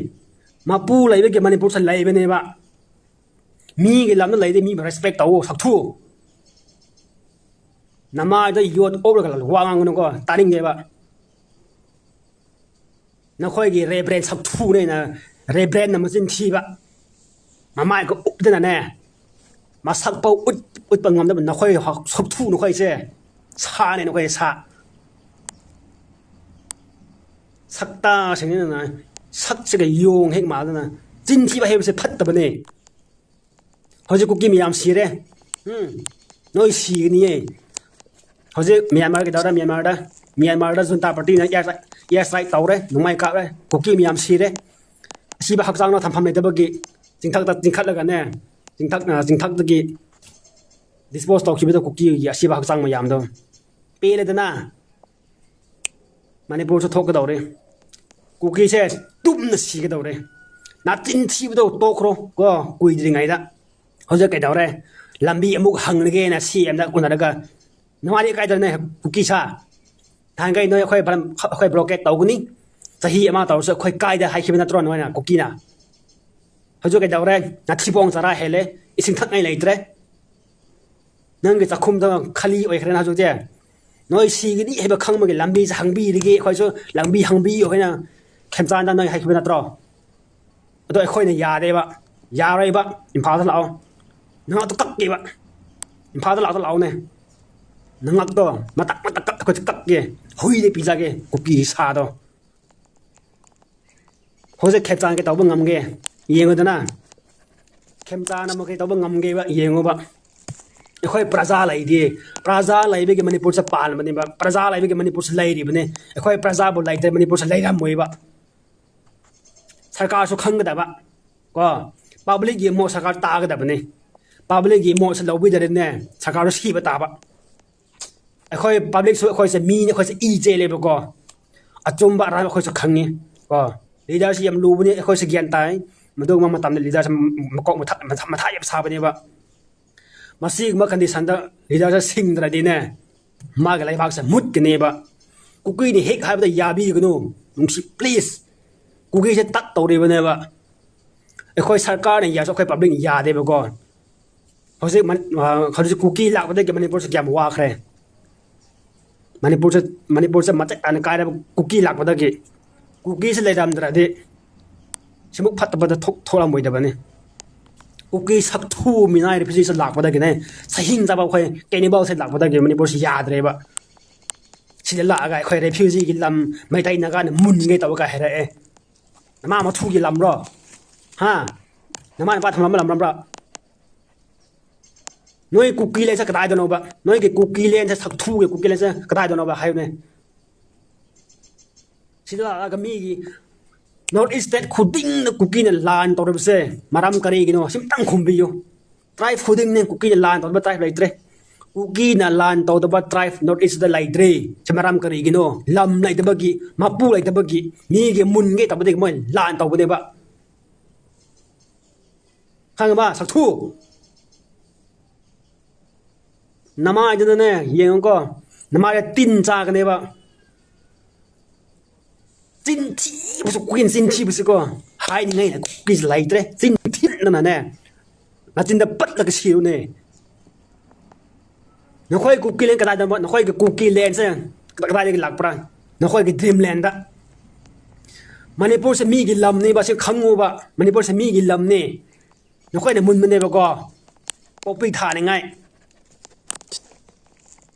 ꯃꯄꯨ ꯂꯩꯕꯒꯤ ꯃꯅꯤꯄꯨꯔꯁꯦ ꯂꯩꯕꯅꯦꯕ꯫ ꯃꯤꯒꯤ ꯂꯝꯗ ꯂꯩꯗꯤ ꯃꯤꯕꯨ respect ꯇꯧꯋꯣ, ꯁꯛꯊꯨ꯫ ꯅꯃꯥꯏꯗ ꯌꯣꯠ ꯑꯣꯞꯂꯒ ꯋꯥ ꯉꯥꯡꯒꯅꯨꯀꯣ, ꯇꯥꯅꯤꯡꯗꯦꯕ꯫ ꯅꯈꯣꯏꯒꯤ ꯔꯦꯕ꯭ꯔꯦꯟ ꯁꯛꯊꯨꯅꯦꯅ, ꯔꯦꯕ꯭ꯔꯦꯟꯅ ꯃꯆꯤꯟ ꯊꯤꯕ꯫ ꯃꯃꯥꯏꯒ ꯎꯞꯇꯅꯅꯦ, ꯃꯁꯛ ꯐꯥꯎ ꯎꯠ-, ꯎꯠꯄ ꯉꯝꯗꯕ ꯅꯈꯣꯏ ꯍ-, ꯁꯛꯊꯨ ꯅꯈꯣꯏꯁꯦ꯫ ꯁꯥꯅꯦ ꯅꯈꯣꯏ ꯁꯥ꯫ ꯁꯛꯇꯥꯁꯤꯡꯅꯤꯅ ꯁꯛꯁꯤꯒ ꯌꯣꯡ ꯍꯦꯛ ꯃꯥꯟꯗꯅ꯫ ꯆꯤꯟ ꯊꯤꯕ ꯍꯩꯕꯁꯦ ꯐꯠꯇꯕꯅꯦ꯫ ꯍꯧꯖꯤꯛ ꯀꯨꯀꯤ ꯃꯌꯥꯝ ꯁꯤꯔꯦ꯫ ꯎꯝ, ꯅꯣꯏ ꯁꯤꯒꯅꯤꯌꯦ꯫ ꯍꯧꯖꯤꯛ ꯃ꯭ꯌꯥꯟꯃꯥꯔ ꯀꯩꯗꯧꯔꯦ? ꯃ꯭ꯌꯥꯟꯃꯥꯔꯗ, ꯃ꯭ꯌꯥꯟꯃꯥꯔꯗ ꯖꯨꯟꯇꯥ ꯄꯥꯔꯇꯤꯅ air strike, air strike ꯇꯧꯔꯦ, ꯅꯣꯡꯃꯩ ꯀꯥꯞꯔꯦ, ꯀꯨꯀꯤ ꯃꯌꯥꯝ ꯁꯤꯔꯦ꯫ ꯑꯁꯤꯕ ꯍꯛꯆꯥꯡꯗꯣ ꯊꯝꯐꯝ ꯂꯩꯇꯕꯒꯤ ꯆꯤꯡꯊꯛꯇ ꯆꯤꯡꯈꯠꯂꯒꯅꯦ, ꯆꯤꯡꯊꯛ-, ꯑ, ꯆꯤꯡꯊꯛꯇꯒꯤ dispose ꯇꯧꯈꯤꯕꯗꯣ, ꯀꯨꯀꯤꯒꯤ ꯑꯁꯤꯕ ꯍꯛꯆꯥꯡ ꯃꯌꯥꯝꯗꯣ꯫ ꯄꯦꯜꯂꯦꯗꯅ꯫ ꯃꯅꯤꯄꯨꯔꯁꯨ ꯊꯣꯛꯀꯗꯧꯔꯦ꯫ ꯀꯨꯀꯤꯁꯦ ꯇꯨꯝꯅ ꯁꯤꯒꯗꯧꯔꯦ꯫ ꯅꯥꯆꯤꯟ ꯊꯤꯕꯗꯣ ꯇꯣꯛꯈ꯭ꯔꯣ ꯀꯣ, ꯀꯨꯏꯗ꯭ꯔꯤꯉꯩꯗ꯫ ꯍꯧꯖꯤꯛ ꯀꯩꯗꯧꯔꯦ? ꯂꯝꯕꯤ ꯑꯃꯨꯛ ꯍꯪꯂꯒꯦꯅ ꯁꯤ ꯑꯦꯝꯗ ꯎꯅꯔꯒ, ꯅꯃꯥꯗꯤ ꯀꯥꯏꯗꯅꯦ ꯀꯨꯀꯤ ꯁꯥ? ꯅꯍꯥꯟꯈꯩ ꯅꯣꯏ ꯑꯩꯈꯣꯏ ꯕ꯭ꯂꯝ-, ꯑꯩꯈꯣꯏ blockade ꯇꯧꯒꯅꯤ, ꯆꯍꯤ ꯑꯃ ꯇꯧꯔꯁꯨ ꯑꯩꯈꯣꯏ ꯀꯥꯏꯗ ꯍꯥꯏꯈꯤꯕ ꯅꯠꯇ꯭ꯔꯣ ꯅꯣꯏꯅ ꯀꯨꯀꯤꯅ? ꯍꯧꯖꯤꯛ ꯀꯩꯗꯧꯔꯦ? ꯅꯊꯤꯕꯣꯡ ꯆꯔꯥ ꯍꯦꯜꯂꯦ, ꯏꯁꯤꯡ ꯊꯛꯅꯤꯡꯉꯥꯏ ꯂꯩꯇ꯭ꯔꯦ꯫ ꯅꯪꯒꯤ ꯆꯥꯛꯈꯨꯝꯗ ꯈꯂꯤ ꯑꯣꯏꯈ꯭ꯔꯦꯅ ꯍꯧꯖꯤꯛꯇꯤ꯫ ꯅꯣꯏ ꯁꯤꯒꯅꯤ ꯍꯥꯏꯕ ꯈꯪꯕꯒꯤ ꯂꯝꯕꯤꯁꯦ ꯍꯪꯕꯤꯔꯒꯦ, ꯑꯩꯈꯣꯏꯁꯨ ꯂꯝꯕꯤ ꯍꯪꯕꯤꯌꯨ ꯍꯥꯏꯅ ꯈꯦꯝꯆꯥꯟꯗ ꯅꯣꯏ ꯍꯥꯏꯈꯤꯕ ꯅꯠꯇ꯭ꯔꯣ? ꯑꯗꯣ ꯑꯩꯈꯣꯏꯅ ꯌꯥꯗꯦꯕ, ꯌꯥꯔꯣꯏꯕ, ꯏꯝꯐꯥꯜꯗ ꯂꯥꯛꯑꯣ꯫ ꯅꯉꯥꯛꯇꯣ ꯀꯛꯀꯦꯕ꯫ ꯏꯝꯐꯥꯜꯗ ꯂꯥꯛꯑꯣ, ꯂꯥꯛꯑꯣꯅꯦ꯫ ꯅꯉꯥꯛꯇꯣ ꯃꯇꯛ ꯃꯇꯛ ꯀꯛ-, ꯑꯩꯈꯣꯏꯁꯨ ꯀꯛꯀꯦ꯫ ꯍꯨꯏꯗ ꯄꯤꯖꯒꯦ, ꯀꯨꯀꯤ ꯁꯥꯗꯣ꯫ ꯍꯧꯖꯤꯛ ꯈꯦꯝꯆꯥꯟ ꯀꯩ ꯇꯧꯕ ꯉꯝꯒꯦ? ꯌꯦꯡꯉꯨꯗꯅ꯫ ꯈꯦꯝꯆꯥꯟ ꯑꯃꯨꯛ ꯀꯩ ꯇꯧꯕ ꯉꯝꯒꯦꯕ? ꯌꯦꯡꯉꯨꯕ꯫ ꯑꯩꯈꯣꯏ ꯄ꯭ꯔꯖꯥ ꯂꯩꯗꯤ, ꯄ꯭ꯔꯖꯥ ꯂꯩꯕꯒꯤ ꯃꯅꯤꯄꯨꯔꯁꯦ ꯄꯥꯟꯕꯅꯦꯕ, ꯄ꯭ꯔꯖꯥ ꯂꯩꯕꯒꯤ ꯃꯅꯤꯄꯨꯔꯁꯦ ꯂꯩꯔꯤꯕꯅꯦ꯫ ꯑꯩꯈꯣꯏ ꯄ꯭ꯔꯖꯥꯕꯨ ꯂꯩꯇ꯭ꯔꯦ ꯃꯅꯤꯄꯨꯔꯁꯦ ꯂꯩꯔꯝꯃꯣꯏꯕ꯫ ꯁꯔꯀꯥꯔꯁꯨ ꯈꯪꯒꯗꯕ ꯀꯣ, publicꯀꯤ ꯃꯣꯠ ꯁꯔꯀꯥꯔ ꯇꯥꯒꯗꯕꯅꯦ꯫ Publicꯀꯤ ꯃꯣꯠꯁꯦ ꯂꯧꯕꯤꯗ꯭ꯔꯗꯤꯅꯦ, ꯁꯔꯀꯥꯔꯁꯨ ꯁꯤꯕ ꯇꯥꯕ꯫ ꯑꯩꯈꯣꯏ publicꯁꯨ ꯑꯩꯈꯣꯏꯁꯦ ꯃꯤꯅꯤ, ꯑꯩꯈꯣꯏꯁꯦ ꯏ ꯆꯦꯜꯂꯦꯕꯀꯣ꯫ ꯑꯆꯨꯝꯕ ꯑꯔꯥꯟꯕ ꯑꯩꯈꯣꯏꯁꯨ ꯈꯪꯉꯤ ꯀꯣ꯫ Leaderꯁꯤ ꯌꯥꯝ ꯂꯨꯕꯅꯤ, ꯑꯩꯈꯣꯏꯁꯨ ꯒ꯭ꯌꯥꯟ ꯇꯥꯏ꯫ ꯃꯗꯨꯒꯨꯝꯕ ꯃꯇꯝꯗ leaderꯁꯤ ꯃꯀꯣꯛ ꯃꯊꯥ, ꯃꯊꯥ, ꯃꯊꯥ ꯌꯥꯝ ꯁꯥꯕꯅꯦꯕ꯫ ꯃꯁꯤꯒꯨꯝꯕ conditionꯗ leaderꯁꯦ ꯁꯤꯡꯗ꯭ꯔꯗꯤꯅꯦ, ꯃꯥꯒꯤ ꯂꯩꯕꯥꯛꯁꯦ ꯃꯨꯠꯀꯅꯦꯕ꯫ ꯀꯨꯀꯤꯅ ꯍꯦꯛ ꯍꯥꯏꯕꯗ ꯌꯥꯕꯤꯒꯅꯨ꯫ ꯅꯨꯡꯁꯤ, please꯫ ꯀꯨꯀꯤꯁꯦ ꯇꯠ ꯇꯧꯔꯤꯕꯅꯦꯕ꯫ ꯑꯩꯈꯣꯏ ꯁꯔꯀꯥꯔꯅ ꯌꯥꯁꯨ ꯑꯩꯈꯣꯏ ꯄꯕ꯭ꯂꯤꯛꯅ ꯌꯥꯗꯦꯕꯀꯣ꯫ ꯍꯧꯖꯤꯛ ꯃꯅꯤ-, ꯑ, ꯍꯧꯖꯤꯛ ꯀꯨꯀꯤ ꯂꯥꯛꯄꯗꯒꯤ ꯃꯅꯤꯄꯨꯔꯁꯦ ꯀꯌꯥꯝ ꯋꯥꯈ꯭ꯔꯦ꯫ ꯃꯅꯤꯄꯨꯔꯁꯦ, ꯃꯅꯤꯄꯨꯔꯁꯦ ꯃꯇꯤꯛ ꯇꯥꯅ ꯀꯥꯏꯔꯕ ꯀꯨꯀꯤ ꯂꯥꯛꯄꯗꯒꯤ꯫ ꯀꯨꯀꯤꯁꯦ ꯂꯩꯔꯝꯗ꯭ꯔꯗꯤ ꯁꯤꯃꯨꯛ ꯐꯠꯇꯕꯗ ꯊꯣꯛ-, ꯊꯣꯛꯂꯝꯃꯣꯏꯗꯕꯅꯤ꯫ ꯀꯨꯀꯤ ꯁꯛꯊꯨ ꯃꯤꯅꯥꯏ ꯔꯤꯐ꯭ꯌꯨꯖꯤꯁꯦ ꯂꯥꯛꯄꯗꯒꯤꯅꯦ, ꯁꯍꯤꯡ ꯆꯥꯕ ꯑꯩꯈꯣꯏ ꯀꯦꯅꯤꯕꯜꯁꯦ ꯂꯥꯛꯄꯗꯒꯤ ꯃꯅꯤꯄꯨꯔꯁꯤ ꯌꯥꯗ꯭ꯔꯦꯕ꯫ ꯁꯤꯗ ꯂꯥꯛꯑꯒ ꯑꯩꯈꯣꯏ ꯔꯤꯐ꯭ꯌꯨꯖꯤꯒꯤ ꯂꯝ, ꯃꯩꯇꯩ ꯅꯥꯒꯥꯅ ꯃꯨꯟꯒꯦ ꯇꯧꯕꯒ ꯍꯥꯏꯔꯛꯑꯦ꯫ ꯅꯃꯥ ꯃꯊꯨꯒꯤ ꯂꯝꯔꯣ? ꯍꯥ? ꯅꯃꯥ ꯅꯄꯥ ꯊꯝꯂꯝꯕ ꯂꯝꯔꯝꯕ꯭ꯔꯥ? ꯅꯣꯏ ꯀꯨꯀꯤ ꯂꯦꯟꯁꯦ ꯀꯗꯥꯏꯗꯅꯣꯕ? ꯅꯣꯏꯒꯤ ꯀꯨꯀꯤ ꯂꯦꯟꯁꯦ, ꯁꯛꯊꯨꯒꯤ ꯀꯨꯀꯤ ꯂꯦꯟꯁꯦ ꯀꯗꯥꯏꯗꯅꯣꯕ? ꯍꯥꯏꯌꯨꯅꯦ꯫ ꯁꯤꯗ ꯂꯥꯛꯑꯒ ꯃꯤꯒꯤ North East state ꯈꯨꯗꯤꯡꯗ ꯀꯨꯀꯤꯅ ꯂꯥꯟ ꯇꯧꯔꯤꯕꯁꯦ ꯃꯔꯝ ꯀꯔꯤꯒꯤꯅꯣ? ꯁꯤꯝꯇꯪ ꯈꯨꯝꯕꯤꯌꯨ꯫ Tribe ꯈꯨꯗꯤꯡꯅꯦ ꯀꯨꯀꯤꯅ ꯂꯥꯟ ꯇꯧꯗꯕ tribe ꯂꯩꯇ꯭ꯔꯦ꯫ ꯀꯨꯀꯤꯅ ꯂꯥꯟ ꯇꯧꯗꯕ tribe North East ꯇ ꯂꯩꯇ꯭ꯔꯦ꯫ ꯁꯤ ꯃꯔꯝ ꯀꯔꯤꯒꯤꯅꯣ? ꯂꯝ ꯂꯩꯇꯕꯒꯤ, ꯃꯄꯨ ꯂꯩꯇꯕꯒꯤ, ꯃꯤꯒꯤ ꯃꯨꯟꯒꯦ ꯇꯧꯕꯗꯒꯤ ꯃꯣꯏ ꯂꯥꯟ ꯇꯧꯕꯅꯦꯕ꯫ ꯈꯪꯉꯕ? ꯁꯛꯊꯨ꯫ ꯅꯃꯥꯏꯗꯨꯅꯅꯦ, ꯌꯦꯡꯉꯨꯀꯣ꯫ ꯅꯃꯥꯏꯗ ꯇꯤꯟ ꯆꯥꯒꯅꯦꯕ꯫ ꯆꯤꯟ ꯊꯤꯕꯁꯨ, ꯀꯨꯀꯤꯅ ꯆꯤꯟ ꯊꯤꯕꯁꯤꯀꯣ꯫ ꯍꯥꯏꯅꯤꯡꯉꯥꯏ ꯀꯨꯀꯤꯁꯦ ꯂꯩꯇ꯭ꯔꯦ꯫ ꯆꯤꯟ ꯊꯤꯃꯟꯗꯅꯅꯦ꯫ ꯅꯆꯤꯟꯗ ꯄꯠꯂꯒ ꯁꯤꯔꯨꯅꯦ꯫ ꯅꯈꯣꯏ ꯀꯨꯀꯤ ꯂꯦꯟ ꯀꯗꯥꯏꯗ, ꯅꯈꯣꯏꯒꯤ ꯀꯨꯀꯤ ꯂꯦꯟꯁꯦ ꯀꯗꯥꯏꯗꯒꯤ ꯂꯥꯛꯄ꯭ꯔꯥ? ꯅꯈꯣꯏꯒꯤ dreamland꯫ ꯃꯅꯤꯄꯨꯔꯁꯦ ꯃꯤꯒꯤ ꯂꯝꯅꯦꯕ, ꯁꯤ ꯈꯪꯉꯨꯕ꯫ ꯃꯅꯤꯄꯨꯔꯁꯦ ꯃꯤꯒꯤ ꯂꯝꯅꯦ꯫ ꯅꯈꯣꯏꯅ ꯃꯨꯟꯕꯅꯦꯕꯀꯣ꯫ ꯄꯣꯄꯤ ꯊꯥꯅꯤꯡꯉꯥꯏ꯫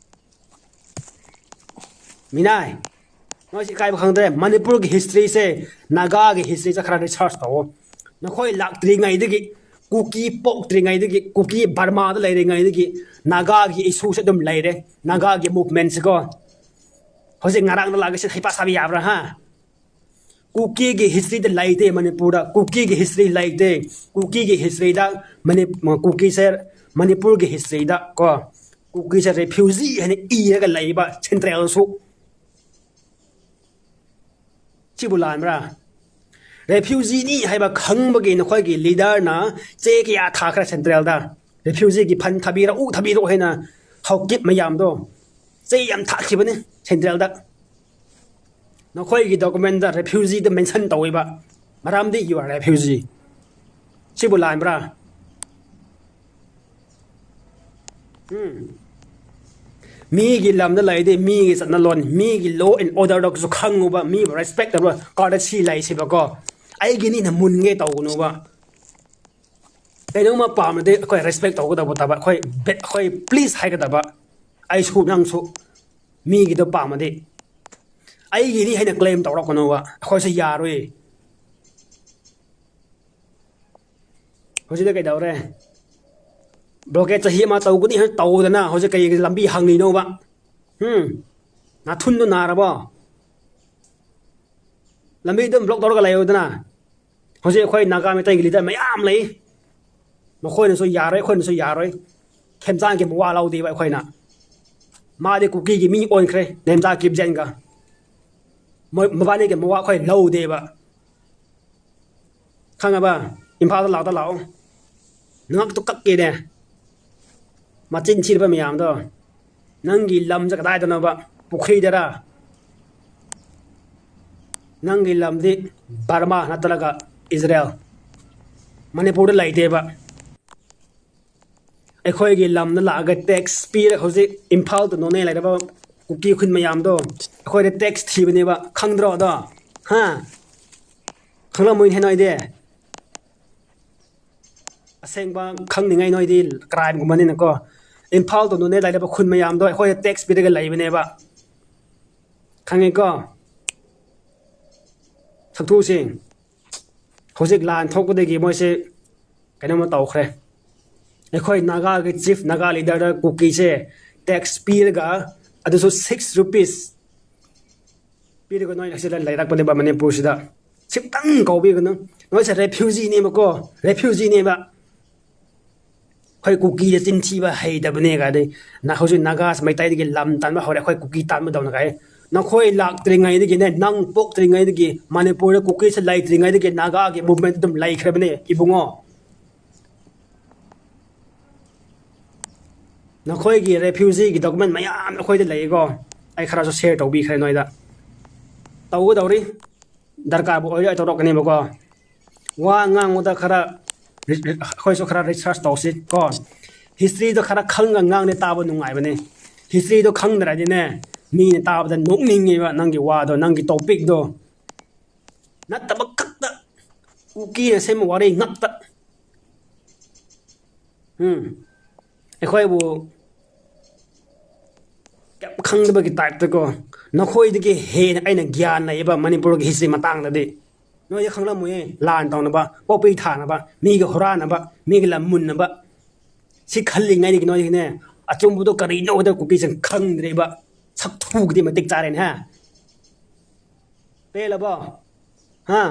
ꯃꯤꯅꯥꯏ, ꯅꯣꯏꯁꯤ ꯏꯀꯥꯏꯕ ꯈꯪꯗ꯭ꯔꯦ꯫ ꯃꯅꯤꯄꯨꯔꯒꯤ history ꯁꯦ, ꯅꯥꯒꯥꯒꯤ history ꯁꯦ ꯈꯔ research ꯇꯧꯋꯣ꯫ ꯅꯈꯣꯏ ꯂꯥꯛꯇ꯭ꯔꯤꯉꯩꯗꯒꯤ, ꯀꯨꯀꯤ ꯄꯣꯛꯇ꯭ꯔꯤꯉꯩꯗꯒꯤ, ꯀꯨꯀꯤ ꯕꯔꯃꯥꯗ ꯂꯩꯔꯤꯉꯩꯗꯒꯤ ꯅꯥꯒꯥꯒꯤ issue ꯁꯦ ꯑꯗꯨꯝ ꯂꯩꯔꯦ꯫ ꯅꯥꯒꯥꯒꯤ movement ꯁꯦꯀꯣ꯫ ꯍꯧꯖꯤꯛ ꯉꯔꯥꯡꯗ ꯂꯥꯛꯑꯒ ꯁꯤ ꯍꯩꯄꯥ ꯁꯥꯕ ꯌꯥꯕ꯭ꯔꯥ, ꯍꯥ? ꯀꯨꯀꯤꯒꯤ history ꯗ ꯂꯩꯇꯦ ꯃꯅꯤꯄꯨꯔꯗ꯫ ꯀꯨꯀꯤꯒꯤ history ꯂꯩꯇꯦ꯫ ꯀꯨꯀꯤꯒꯤ history ꯗ ꯃꯅꯤ-, ꯀꯨꯀꯤꯁꯦ ꯃꯅꯤꯄꯨꯔꯒꯤ history ꯗ ꯀꯣ, ꯀꯨꯀꯤꯁꯦ refugee ꯍꯥꯏꯅ ꯏꯔꯒ ꯂꯩꯕ central ꯁꯨ꯫ ꯁꯤꯕꯨ ꯂꯥꯟꯕ꯭ꯔꯥ? Refugee ꯅꯤ ꯍꯥꯏꯕ ꯈꯪꯕꯒꯤ ꯅꯈꯣꯏꯒꯤ leader ꯅ ꯆꯦ ꯀꯌꯥ ꯊꯥꯈ꯭ꯔꯦ central ꯗ? Refugee ꯒꯤ fund ꯊꯥꯕꯤꯔꯛꯎ, ꯊꯥꯕꯤꯔꯛꯎ ꯍꯥꯏꯅ ꯍꯧꯀꯤꯞ ꯃꯌꯥꯝꯗꯣ ꯆꯦ ꯌꯥꯝ ꯊꯥꯈꯤꯕꯅꯤ central ꯗ꯫ ꯅꯈꯣꯏꯒꯤ document ꯗ refugee ꯗ mention ꯇꯧꯋꯦꯕ꯫ ꯃꯔꯝꯗꯤ you are refugee꯫ ꯁꯤꯕꯨ ꯂꯥꯟꯕ꯭ꯔꯥ? ꯎꯝ꯫ ꯃꯤꯒꯤ ꯂꯝꯗ ꯂꯩꯔꯗꯤ ꯃꯤꯒꯤ ꯆꯠꯅꯂꯣꯟ, ꯃꯤꯒꯤ law and order ꯗꯁꯨ ꯈꯪꯉꯨꯕ, ꯃꯤꯕꯨ respect ꯇꯧꯕ꯫ ꯀꯥꯔꯗ ꯁꯤ ꯂꯩꯁꯤꯕꯀꯣ, ꯑꯩꯒꯤꯅꯤꯅ ꯃꯨꯟꯒꯦ ꯇꯧꯒꯅꯨꯕ꯫ ꯀꯩꯅꯣꯝꯃ ꯄꯥꯝꯃꯗꯤ ꯑꯩꯈꯣꯏ respect ꯇꯧꯒꯗꯕ ꯇꯕ, ꯑꯩꯈꯣꯏ ꯕꯦ-, ꯑꯩꯈꯣꯏ please ꯍꯥꯏꯒꯗꯕ꯫ ꯑꯩꯁꯨ ꯅꯪꯁꯨ ꯃꯤꯒꯤꯗꯣ ꯄꯥꯝꯃꯗꯤ, ꯑꯩꯒꯤꯅꯤ ꯍꯥꯏꯅ claim ꯇꯧꯔꯛꯀꯅꯣꯕ, ꯑꯩꯈꯣꯏꯁꯨ ꯌꯥꯔꯣꯏ꯫ ꯍꯧꯖꯤꯛꯇ ꯀꯩꯗꯧꯔꯦ? Blockade ꯆꯍꯤ ꯑꯃ ꯇꯧꯒꯅꯤ ꯍꯥꯏꯅ ꯇꯧꯗꯅ ꯍꯧꯖꯤꯛ ꯀꯩꯒꯤ ꯂꯝꯕꯤ ꯍꯪꯂꯤꯅꯣꯕ? ꯎꯝ? ꯅꯥꯊꯨꯟꯗꯣ ꯅꯥꯔꯕꯣ? ꯂꯝꯕꯤ ꯑꯗꯨꯝ block ꯇꯧꯔꯒ ꯂꯩꯌꯨꯗꯅ꯫ ꯍꯧꯖꯤꯛ ꯑꯩꯈꯣꯏ ꯅꯥꯒꯥ ꯃꯩꯇꯩꯒꯤ leader ꯃꯌꯥꯝ ꯂꯩ꯫ ꯃꯈꯣꯏꯅꯁꯨ ꯌꯥꯔꯣꯏ, ꯑꯩꯈꯣꯏꯅꯁꯨ ꯌꯥꯔꯣꯏ꯫ ꯈꯦꯝꯆꯥꯟꯒꯤ ꯃꯋꯥ ꯂꯧꯗꯦꯕ ꯑꯩꯈꯣꯏꯅ꯫ ꯃꯥꯗꯤ ꯀꯨꯀꯤꯒꯤ ꯃꯤ ꯑꯣꯟꯈ꯭ꯔꯦ, ꯅꯦꯝꯆꯥ ꯀꯤꯞꯖꯦꯟꯒ꯫ ꯃꯣꯏ ꯃꯕꯥꯅꯤꯒꯤ ꯃꯋꯥ ꯑꯩꯈꯣꯏ ꯂꯧꯗꯦꯕ꯫ ꯈꯪꯉꯕ? ꯏꯝꯐꯥꯜꯗ ꯂꯥꯛꯇ ꯂꯥꯛꯑꯣ꯫ ꯅꯉꯛꯇꯣ ꯀꯛꯀꯦꯅꯦ꯫ ꯃꯆꯤꯟ ꯊꯤꯔꯕ ꯃꯌꯥꯝꯗꯣ꯫ ꯅꯪꯒꯤ ꯂꯝꯁꯦ ꯀꯗꯥꯏꯗꯅꯣꯕ? ꯄꯨꯈ꯭ꯔꯤꯗꯔ? ꯅꯪꯒꯤ ꯂꯝꯗꯤ ꯕꯔꯃꯥ ꯅꯠꯇ꯭ꯔꯒ ꯏꯖꯔꯦꯜ꯫ ꯃꯅꯤꯄꯨꯔꯗ ꯂꯩꯇꯦꯕ꯫ ꯑꯩꯈꯣꯏꯒꯤ ꯂꯝꯗ ꯂꯥꯛꯑꯒ tax ꯄꯤꯔꯒ ꯍꯧꯖꯤꯛ ꯏꯝꯐꯥꯜ to ꯅꯣꯅꯦ ꯂꯩꯔꯕ ꯀꯨꯀꯤ ꯈꯨꯟ ꯃꯌꯥꯝꯗꯣ ꯑꯩꯈꯣꯏꯗ tax ꯊꯤꯕꯅꯦꯕ, ꯈꯪꯗ꯭ꯔꯣ ꯑꯗꯣ? ꯍꯥ? ꯈꯪꯂꯝꯃꯣꯏꯅꯦ ꯅꯣꯏꯗꯤ꯫ ꯑꯁꯦꯡꯕ ꯈꯪꯅꯤꯡꯉꯥꯏ ꯅꯣꯏꯗꯤ crime ꯒꯨꯝꯕꯅꯤꯅꯀꯣ꯫ ꯏꯝꯐꯥꯜ to ꯅꯣꯅꯦ ꯂꯩꯔꯕ ꯈꯨꯟ ꯃꯌꯥꯝꯗꯣ ꯑꯩꯈꯣꯏꯗ tax ꯄꯤꯔꯒ ꯂꯩꯕꯅꯦꯕ꯫ ꯈꯪꯉꯦꯀꯣ? ꯁꯛꯊꯨꯁꯤꯡ꯫ ꯍꯧꯖꯤꯛ ꯂꯥꯟ ꯊꯣꯛꯄꯗꯒꯤ ꯃꯣꯏꯁꯦ ꯀꯩꯅꯣꯝꯃ ꯇꯧꯈ꯭ꯔꯦ꯫ ꯑꯩꯈꯣꯏ ꯅꯥꯒꯥꯒꯤ chief, ꯅꯥꯒꯥ leader ꯗ ꯀꯨꯀꯤꯁꯦ tax ꯄꯤꯔꯒ, ꯑꯗꯨꯁꯨ six rupees ꯄꯤꯔꯒ ꯅꯣꯏ ꯑꯁꯤꯗ ꯂꯩꯔꯛꯄꯅꯦꯕ ꯃꯅꯤꯄꯨꯔꯁꯤꯗ꯫ ꯁꯤꯝꯇꯪ ꯀꯧꯕꯤꯒꯅꯨ꯫ ꯅꯣꯏꯁꯦ refugee ꯅꯦꯕꯀꯣ, refugee ꯅꯦꯕ꯫ ꯑꯩꯈꯣꯏ ꯀꯨꯀꯤꯗ ꯆꯤꯟꯊꯤꯕ ꯍꯩꯇꯕꯅꯦ ꯀꯥꯏꯗꯤ꯫ ꯅ-, ꯍꯧꯖꯤꯛ ꯅꯥꯒꯥꯁ ꯃꯩꯇꯩꯗꯒꯤ ꯂꯝ ꯇꯥꯟꯕ ꯍꯧꯔꯦ, ꯑꯩꯈꯣꯏ ꯀꯨꯀꯤ ꯇꯥꯟꯕꯗꯧꯅ ꯀꯥꯏ꯫ ꯅꯈꯣꯏ ꯂꯥꯛꯇ꯭ꯔꯤꯉꯩꯗꯒꯤꯅꯦ, ꯅꯪ ꯄꯣꯛꯇ꯭ꯔꯤꯉꯩꯗꯒꯤ, ꯃꯅꯤꯄꯨꯔꯗ ꯀꯨꯀꯤꯁꯦ ꯂꯩꯇ꯭ꯔꯤꯉꯩꯗꯒꯤ ꯅꯥꯒꯥꯒꯤ movement ꯑꯗꯨꯝ ꯂꯩꯈ꯭ꯔꯕꯅꯦ, ꯏꯕꯨꯡꯉꯣ꯫ ꯅꯈꯣꯏꯒꯤ refugee ꯒꯤ document ꯃꯌꯥꯝ ꯑꯩꯈꯣꯏꯗ ꯂꯩꯀꯣ꯫ ꯑꯩ ꯈꯔꯁꯨ share ꯇꯧꯕꯤꯈ꯭ꯔꯦ ꯅꯣꯏꯗ꯫ ꯇꯧꯒꯗꯧꯔꯤ꯫ ꯗꯔꯀꯥꯔꯕꯨ ꯑꯣꯏꯔꯗꯤ ꯑꯩ ꯇꯧꯔꯛꯀꯅꯦꯕꯀꯣ꯫ ꯋꯥ ꯉꯥꯡꯕꯗ ꯈꯔ ꯔꯤ-, ꯔꯤ-, ꯑꯩꯈꯣꯏꯁꯨ ꯈꯔ ꯔꯤꯁꯔꯁ ꯇꯧꯁꯤ ꯀꯣ꯫ ꯍꯤꯁꯇ꯭ꯔꯤꯗꯣ ꯈꯔ ꯈꯪꯉ ꯉꯥꯡꯗꯤ ꯇꯥꯕ ꯅꯨꯡꯉꯥꯏꯕꯅꯦ꯫ ꯍꯤꯁꯇ꯭ꯔꯤꯗꯣ ꯈꯪꯗ꯭ꯔꯗꯤꯅꯦ, ꯃꯤꯅ ꯇꯥꯕꯗ ꯅꯣꯛꯅꯤꯡꯉꯦꯕ ꯅꯪꯒꯤ ꯋꯥꯗꯣ, ꯅꯪꯒꯤ ꯇꯣꯄꯤꯛꯇꯣ꯫ ꯅꯠꯇꯕ ꯈꯛꯇ, ꯀꯨꯀꯤꯅ ꯁꯦꯝꯕ ꯋꯥꯔꯤ ꯉꯥꯛꯇ꯫ ꯎꯝ꯫ ꯑꯩꯈꯣꯏꯕꯨ ꯀꯩꯝ ꯈꯪꯗꯕꯒꯤ ꯇꯥꯏꯞꯇꯀꯣ, ꯅꯈꯣꯏꯗꯒꯤ ꯍꯦꯟꯅ ꯑꯩꯅ ꯒ꯭ꯌꯥꯟ ꯂꯩꯌꯦꯕ ꯃꯅꯤꯄꯨꯔꯒꯤ ꯍꯤꯁꯇ꯭ꯔꯤ ꯃꯇꯥꯡꯗꯗꯤ꯫ ꯅꯣꯏꯗꯤ ꯈꯪꯂꯝꯃꯣꯏꯌꯦ, ꯂꯥꯟ ꯇꯧꯅꯕ, ꯄꯣꯄꯤ ꯊꯥꯅꯕ, ꯃꯤꯒꯤ ꯍꯨꯔꯥꯟꯅꯕ, ꯃꯤꯒꯤ ꯂꯝ ꯃꯨꯟꯅꯕ꯫ ꯁꯤ ꯈꯜꯂꯤꯉꯩꯗꯒꯤ ꯅꯣꯏꯗꯤꯅꯦ, ꯑꯆꯨꯝꯕꯗꯣ ꯀꯔꯤꯅꯣ ꯍꯥꯏꯗ ꯀꯨꯀꯤꯁꯤꯡ ꯈꯪꯗ꯭ꯔꯦꯕ꯫ ꯁꯛꯊꯨꯒꯗꯤ ꯃꯇꯤꯛ ꯆꯥꯔꯦꯅꯦ, ꯍꯥ? ꯄꯦꯜꯂꯕꯣ? ꯍꯥ?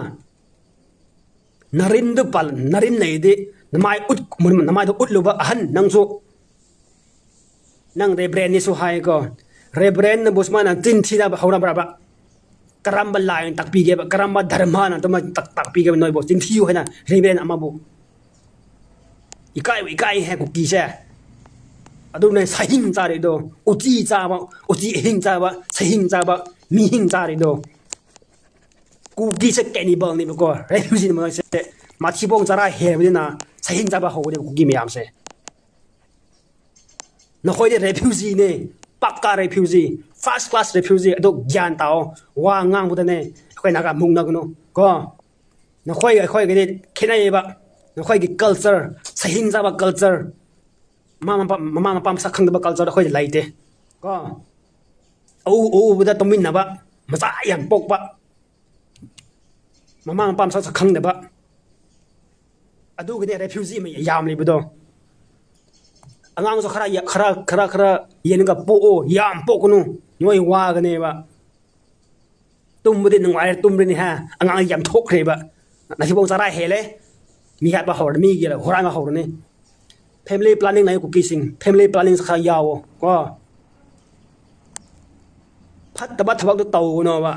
ꯅꯔꯤꯟꯗꯨ ꯄꯥꯜ-, ꯅꯔꯤꯟ ꯂꯩꯗꯤ ꯅꯃꯥꯏ ꯎꯠ-, ꯅꯃꯥꯏꯗꯣ ꯎꯠꯂꯨꯕ ꯑꯍꯟ ꯅꯪꯁꯨ꯫ ꯅꯪ ꯔꯦꯕ꯭ꯔꯦꯟꯅꯤꯁꯨ ꯍꯥꯏꯀꯣ꯫ ꯔꯦꯕ꯭ꯔꯦꯟꯅꯕꯨ ꯁꯨꯃꯥꯏꯅ ꯆꯤꯟ ꯊꯤꯅꯕ ꯍꯧꯔꯕ꯭ꯔꯕ? ꯀꯔꯝꯕ ꯂꯥꯏꯅ ꯇꯥꯛꯄꯤꯒꯦꯕ? ꯀꯔꯝꯕ ꯙꯔꯃꯅ ꯑꯗꯨꯃꯥꯏꯅ ꯇꯥꯛ-, ꯇꯥꯛꯄꯤꯒꯦꯕ ꯅꯣꯏꯕꯨ? ꯆꯤꯟ ꯊꯤꯌꯨ ꯍꯥꯏꯅ ꯔꯦꯕ꯭ꯔꯦꯟ ꯑꯃꯕꯨ꯫ ꯏꯀꯥꯏꯕ ꯏꯀꯥꯏ ꯍꯦ ꯀꯨꯀꯤꯁꯦ꯫ ꯑꯗꯨꯅꯦ ꯁꯍꯤꯡ ꯆꯥꯔꯤꯗꯣ꯫ ꯎꯆꯤ ꯆꯥꯕ, ꯎꯆꯤ ꯑꯍꯤꯡ ꯆꯥꯕ, ꯁꯍꯤꯡ ꯆꯥꯕ, ꯃꯤꯍꯤꯡ ꯆꯥꯔꯤꯗꯣ꯫ ꯀꯨꯀꯤꯁꯦ ꯀꯦꯅꯤꯕꯜꯅꯦꯕꯀꯣ, ꯔꯦꯐ꯭ꯌꯨꯖꯤꯅꯦ ꯃꯣꯏꯁꯦ꯫ ꯃꯊꯤꯕꯣꯡ ꯆꯔꯥ ꯍꯦꯟꯕꯅꯤꯅ ꯁꯍꯤꯡ ꯆꯥꯕ ꯍꯧꯕꯅꯦꯕ ꯀꯨꯀꯤ ꯃꯌꯥꯝꯁꯦ꯫ ꯅꯈꯣꯏꯗꯤ ꯔꯦꯐ꯭ꯌꯨꯖꯤꯅꯦ, ꯄꯛꯀꯥ ꯔꯦꯐ꯭ꯌꯨꯖꯤ, ꯐꯥꯔꯁ ꯀ꯭ꯂꯥꯁ ꯔꯦꯐ꯭ꯌꯨꯖꯤ꯫ ꯑꯗꯣ ꯒ꯭ꯌꯥꯟ ꯇꯥꯑꯣ, ꯋꯥ ꯉꯥꯡꯕꯗꯅꯦ ꯑꯩꯈꯣꯏ ꯅꯥꯒꯥ ꯃꯨꯛꯅꯒꯅꯨ ꯀꯣ꯫ ꯅꯈꯣꯏꯒ ꯑꯩꯈꯣꯏꯒꯗꯤ ꯈꯦꯠꯅꯩꯌꯦꯕ꯫ ꯅꯈꯣꯏꯒꯤ ꯀꯜꯆꯔ, ꯁꯍꯤꯡ ꯆꯥꯕ ꯀꯜꯆꯔ, ꯃꯃꯥ ꯃꯄꯥ, ꯃꯃꯥ ꯃꯄꯥ ꯃꯁꯛ ꯈꯪꯗꯕ ꯀꯜꯆꯔ ꯑꯩꯈꯣꯏꯗ ꯂꯩꯇꯦ ꯀꯣ꯫ ꯑꯎ ꯑꯎꯕꯗ ꯇꯨꯝꯃꯤꯟꯅꯕ, ꯃꯆꯥ ꯌꯥꯝ ꯄꯣꯛꯄ, ꯃꯃꯥ ꯃꯄꯥ ꯃꯁꯛꯁꯨ ꯈꯪꯗꯕ, ꯑꯗꯨꯒꯤꯅꯦ ꯔꯦꯐ꯭ꯌꯨꯖꯤ ꯌꯥꯝ ꯂꯩꯕꯗꯣ꯫ ꯑꯉꯥꯡꯁꯨ ꯈꯔ ꯌꯥ-, ꯈꯔ, ꯈꯔ, ꯈꯔ ꯌꯦꯡꯉꯒ ꯄꯣꯛꯑꯣ, ꯌꯥꯝ ꯄꯣꯛꯀꯅꯨ, ꯅꯣꯏ ꯋꯥꯒꯅꯦꯕ꯫ ꯇꯨꯝꯕꯗꯤ ꯅꯨꯡꯉꯥꯏꯔꯦ, ꯇꯨꯝꯕꯅꯤ ꯍꯥ, ꯑꯉꯥꯡ ꯌꯥꯝ ꯊꯣꯛꯈ꯭ꯔꯦꯕ꯫ ꯅꯊꯤꯕꯣꯡ ꯆꯔꯥ ꯍꯦꯜꯂꯦ, ꯃꯤ ꯍꯥꯠꯄ ꯍꯧꯔꯅꯤ, ꯃꯤꯒꯤ ꯍꯨꯔꯥꯟꯕ ꯍꯧꯔꯅꯤ꯫ ꯐꯦꯃꯤꯂꯤ ꯄ꯭ꯂꯥꯅꯤꯡ ꯂꯩꯌꯨ ꯀꯨꯀꯤꯁꯤꯡ, ꯐꯦꯃꯤꯂꯤ ꯄ꯭ꯂꯥꯅꯤꯡ ꯈꯔ ꯌꯥꯎꯋꯣ ꯀꯣ꯫ ꯐꯠꯇꯕ ꯊꯕꯛꯇꯣ ꯇꯧꯒꯅꯣꯕ꯫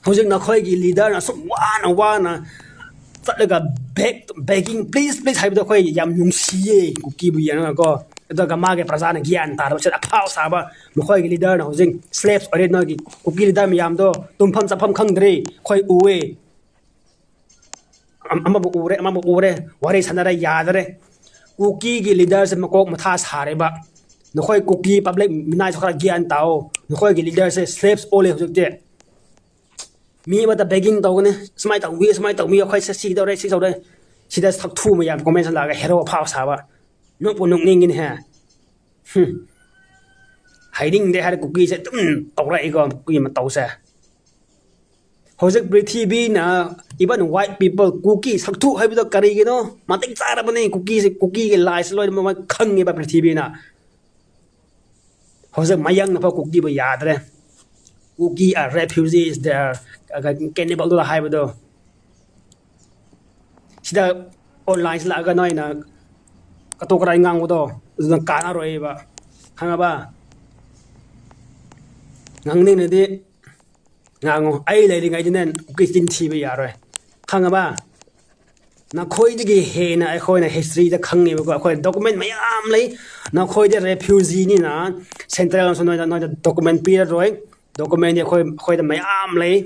ꯍꯧꯖꯤꯛ ꯅꯈꯣꯏꯒꯤ ꯂꯤꯗꯔꯅ ꯑꯁꯨꯛ ꯋꯥꯅ ꯋꯥꯅ ꯆꯠꯂꯒ ꯕꯦꯛ, begging, please, please ꯍꯥꯏꯕꯗꯣ ꯑꯩꯈꯣꯏ ꯌꯥꯝ ꯅꯨꯡꯁꯤꯌꯦ ꯀꯨꯀꯤꯕꯨ ꯌꯦꯡꯉꯒꯀꯣ꯫ ꯑꯗꯨꯒ ꯃꯥꯒꯤ ꯄ꯭ꯔꯖꯥꯅ ꯒ꯭ꯌꯥꯟ ꯇꯥꯗꯕꯁꯤꯗ ꯑꯐꯥꯎ ꯁꯥꯕ, ꯃꯈꯣꯏꯒꯤ ꯂꯤꯗꯔꯅ ꯍꯧꯖꯤꯛ ꯁ꯭ꯂꯦꯞꯁ ꯑꯣꯏꯔꯦ, ꯅꯣꯏꯒꯤ ꯀꯨꯀꯤ ꯂꯤꯗꯔ ꯃꯌꯥꯝꯗꯣ ꯇꯨꯝꯐꯝ ꯆꯥꯐꯝ ꯈꯪꯗ꯭ꯔꯦ, ꯑꯩꯈꯣꯏ ꯎꯑꯦ꯫ ꯑꯃꯕꯨ ꯎꯔꯦ, ꯑꯃꯕꯨ ꯎꯔꯦ, ꯋꯥꯔꯤ ꯁꯥꯟꯅꯔꯦ, ꯌꯥꯗꯔꯦ꯫ ꯀꯨꯀꯤꯒꯤ ꯂꯤꯗꯔꯁꯦ ꯃꯀꯣꯛ ꯃꯊꯥ ꯁꯥꯔꯦꯕ꯫ ꯅꯈꯣꯏ ꯀꯨꯀꯤ ꯄꯕ꯭ꯂꯤꯛ ꯃꯤꯅꯥꯏꯁꯨ ꯈꯔ ꯒ꯭ꯌꯥꯟ ꯇꯥꯑꯣ꯫ ꯅꯈꯣꯏꯒꯤ ꯂꯤꯗꯔꯁꯦ ꯁ꯭ꯂꯦꯞꯁ ꯑꯣꯜꯂꯦ ꯍꯧꯖꯤꯛꯇꯤ꯫ ꯃꯤ ꯑꯃꯗ ꯕꯦꯒꯤꯡ ꯇꯧꯒꯅꯤ, "ꯁꯨꯃꯥꯏꯅ ꯇꯧꯕꯤꯌꯨ, ꯁꯨꯃꯥꯏꯅ ꯇꯧꯕꯤꯌꯨ, ꯑꯩꯈꯣꯏꯁꯦ ꯁꯤꯗꯧꯔꯦ, ꯁꯤꯗꯧꯔꯦ"꯫ ꯁꯤꯗ ꯁꯛꯊꯨ ꯃꯌꯥꯝ ꯀꯣꯃꯦꯟꯁ ꯂꯥꯛꯑꯒ ꯍꯦꯔꯣ ꯑꯐꯥꯎ ꯁꯥꯕ꯫ ꯅꯣꯛꯄꯨ ꯅꯣꯛꯅꯤꯡꯒꯅꯤꯍꯦ꯫ ꯍꯨꯝ꯫ ꯍꯥꯏꯅꯤꯡꯗꯦ ꯍꯥꯏꯔ ꯀꯨꯀꯤꯁꯦ ꯑꯗꯨꯝ ꯇꯧꯔꯛꯏꯀꯣ, ꯀꯨꯀꯤ ꯃꯇꯧꯁꯦ꯫ ꯍꯧꯖꯤꯛ ꯄ꯭ꯔꯤꯊꯤꯕꯤꯅ, even white people, ꯀꯨꯀꯤ ꯁꯛꯊꯨ ꯍꯥꯏꯕꯗꯣ ꯀꯔꯤꯒꯤꯅꯣ? ꯃꯇꯤꯛ ꯆꯥꯔꯕꯅꯤ ꯀꯨꯀꯤꯁꯦ, ꯀꯨꯀꯤꯒꯤ ꯂꯥꯏꯁꯦ ꯂꯣꯏꯅꯃꯛ ꯈꯪꯉꯦꯕ ꯄ꯭ꯔꯤꯊꯤꯕꯤꯅ꯫ ꯍꯧꯖꯤꯛ ꯃꯌꯥꯡꯅ ꯐꯥꯎ ꯀꯨꯀꯤꯕꯨ ꯌꯥꯗ꯭ꯔꯦ꯫ "Kuki are refugees, they are cannibal" ꯍꯥꯏꯕꯗꯣ꯫ ꯁꯤꯗ ꯑꯣꯟꯂꯥꯏꯟꯁꯤ ꯂꯥꯛꯑꯒ ꯅꯣꯏꯅ ꯀꯇꯣ ꯀꯔꯥꯏ ꯉꯥꯡꯕꯗꯣ ꯑꯗꯨꯅ ꯀꯥꯟꯅꯔꯣꯏꯕ꯫ ꯈꯪꯉꯕ? ꯉꯥꯡꯅꯤꯡꯉꯗꯤ ꯉꯥꯡꯉꯨ꯫ ꯑꯩ ꯂꯩꯔꯤꯉꯩꯗꯅꯦ ꯀꯨꯀꯤ ꯆꯤꯟ ꯊꯤꯕ ꯌꯥꯔꯣꯏ꯫ ꯈꯪꯉꯕ? ꯅꯈꯣꯏꯗꯒꯤ ꯍꯦꯟꯅ ꯑꯩꯈꯣꯏꯅ ꯍꯤꯁꯇ꯭ꯔꯤꯗ ꯈꯪꯉꯦꯕꯀꯣ꯫ ꯑꯩꯈꯣꯏ ꯗꯣꯀꯨꯃꯦꯟ ꯃꯌꯥꯝ ꯂꯩ꯫ ꯅꯈꯣꯏꯗꯤ ꯔꯦꯐ꯭ꯌꯨꯖꯤꯅꯤꯅ ꯁꯦꯟꯇ꯭ꯔꯦꯜꯅꯁꯨ ꯅꯣꯏꯗ, ꯅꯣꯏꯗ ꯗꯣꯀꯨꯃꯦꯟ ꯄꯤꯔꯔꯣꯏ꯫ ꯗꯣꯀꯨꯃꯦꯟꯗꯤ ꯑꯩꯈꯣꯏ, ꯑꯩꯈꯣꯏꯗ ꯃꯌꯥꯝ ꯂꯩ꯫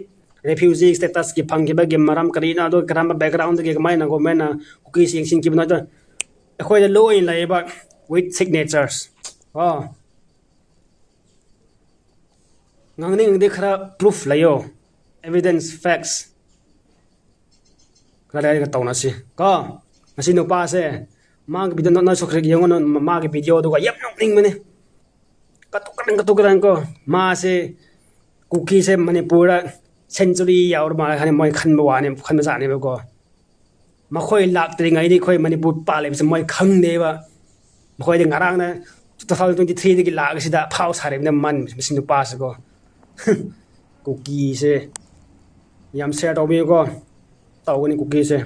ꯔꯦꯐ꯭ꯌꯨꯖꯤ ꯁ꯭ꯇꯦꯇꯁꯀꯤ ꯐꯪꯈꯤꯕꯒꯤ ꯃꯔꯝ ꯀꯔꯤꯅ, ꯑꯗꯨ ꯀꯔꯝꯕ ꯕꯦꯛꯒ꯭ꯔꯥꯎꯟꯗꯒꯤ ꯀꯃꯥꯏꯅ ꯒꯣꯔꯃꯦꯟꯅ ꯀꯨꯀꯤꯁꯤ ꯌꯦꯡꯁꯤꯟꯈꯤꯕꯅꯣ, ꯑꯗꯣ ꯑꯩꯈꯣꯏꯗ ꯂꯣꯏꯅ ꯂꯩꯌꯦꯕ, with signatures꯫ ꯑꯣ꯫ ꯉꯥꯡꯅꯤꯡꯉꯗꯤ ꯈꯔ ꯄ꯭ꯔꯨꯐ ꯂꯩꯌꯣ, ꯑꯦꯚꯤꯗꯦꯟꯁ, ꯐꯦꯛꯁ ꯈꯔ ꯂꯩꯔꯒ ꯇꯧꯅꯁꯤ ꯀꯣ꯫ ꯉꯁꯤ ꯅꯨꯄꯥꯁꯦ, ꯃꯥꯒꯤ ꯚꯤꯗꯤꯑꯣ ꯅꯣꯠ ꯁꯣꯈ꯭ꯔꯦ ꯌꯦꯡꯉꯣ, ꯃꯥꯒꯤ ꯚꯤꯗꯤꯑꯣꯗꯨꯒ ꯌꯥꯝ ꯅꯣꯛꯅꯤꯡꯕꯅꯦ꯫ ꯀꯇꯨ ꯀꯔꯟ, ꯀꯇꯨ ꯀꯔꯟ ꯀꯣ꯫ ꯃꯥꯁꯦ ꯀꯨꯀꯤꯁꯦ ꯃꯅꯤꯄꯨꯔꯗ ꯁꯦꯟꯆꯨꯔꯤ ꯌꯥꯎꯔ ꯃꯥꯜꯂꯦ ꯍꯥꯏꯅ ꯃꯣꯏ ꯈꯟꯕ ꯋꯥꯅꯦ, ꯈꯟꯕꯖꯥꯠꯅꯦꯕꯀꯣ꯫ ꯃꯈꯣꯏ ꯂꯥꯛꯇ꯭ꯔꯤꯉꯩꯗꯤ ꯑꯩꯈꯣꯏ ꯃꯅꯤꯄꯨꯔ ꯄꯥꯜꯂꯤꯕꯁꯦ ꯃꯣꯏ ꯈꯪꯗꯦꯕ꯫ ꯃꯈꯣꯏꯗꯤ ꯉꯔꯥꯡꯅ two thousand twenty three ꯗꯒꯤ ꯂꯥꯛꯑꯒ ꯁꯤꯗ ꯑꯐꯥꯎ ꯁꯥꯔꯤꯕꯅꯦ ꯃꯟ, ꯃꯁꯤ ꯅꯨꯄꯥꯁꯤꯀꯣ꯫ ꯀꯨꯀꯤꯁꯦ ꯌꯥꯝ ꯁꯤꯌꯔ ꯇꯧꯕꯤꯌꯨꯀꯣ꯫ ꯇꯧꯒꯅꯤ ꯀꯨꯀꯤꯁꯦ꯫